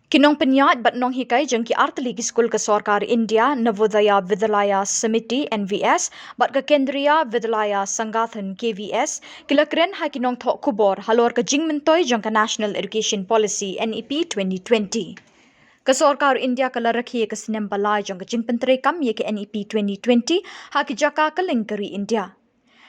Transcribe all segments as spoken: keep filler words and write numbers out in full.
Ki nongpynïaid bad nonghikai jong ki artylli ki skul ka sorkar India, Navodaya Vidyalaya Samiti, N V S, bad ka Kendriya Vidyalaya Sangathan, K V S, ki la kren ha ki nongthoh khubor halor ka jingmyntoi jong ka National Education Policy, N E P twenty twenty. Ka sorkar India ka la rakhe ïa ka snem ba lai jong ka jingpyntreikam ïa ka N E P twenty twenty ha ki jaka kylleng ka ri India.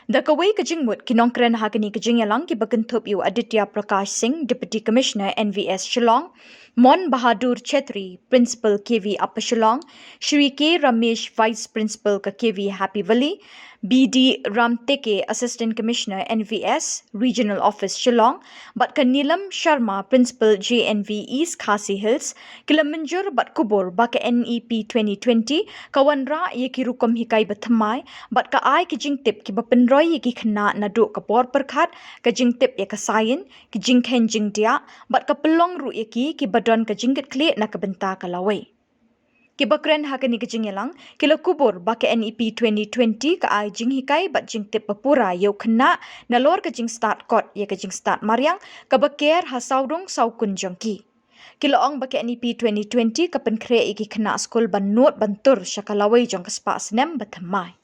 Da kawei ka jingmut, ki nongkren ha kane ka jingïalang ki ba kynthup ïa u Aditya Prakash Singh, Deputy Commissioner, N V S, Shillong, Mon Bahadur Chetri, Principal, K V, Upper Shillong, Shri K Ramesh, Vice Principal ka K V Happy Valley, B D Ram Teke, Assistant Commissioner, N V S, Regional Office, Shillong, bad ka Neelam Sharma, Principal, J N V, East Khasi Hills, ki la mynjur bad kubur ba ka N E P twenty twenty ka wanrah ïa ki rukom hikai ba thymmai bad ka ai ki jingtip ki ba pynroi ïa ki khynnah naduh ka por pyrkhat, ka jingtip ïa ka science, ki jingkheiñ jingdiah, bad ka pynlong ruh ïa ki ki ba don ka jingkitkhlieh na ka bynta ka lawei. Ki ba kren ha kane ka jingïalang ki la kubur ba ka N E P twenty twenty ka ai jinghikai bad jingtip ba pura ïa u khynnah nalor ka jingstad kot ïa ka jingstad mariang ka ba ker ha sawdong sawkun jong ki. Ki la ong ba ka N E P twenty twenty ka pynkhreh ïa ki khynnah skul ban nud ban tur sha ka lawei jong ka spah snem ba thymmai.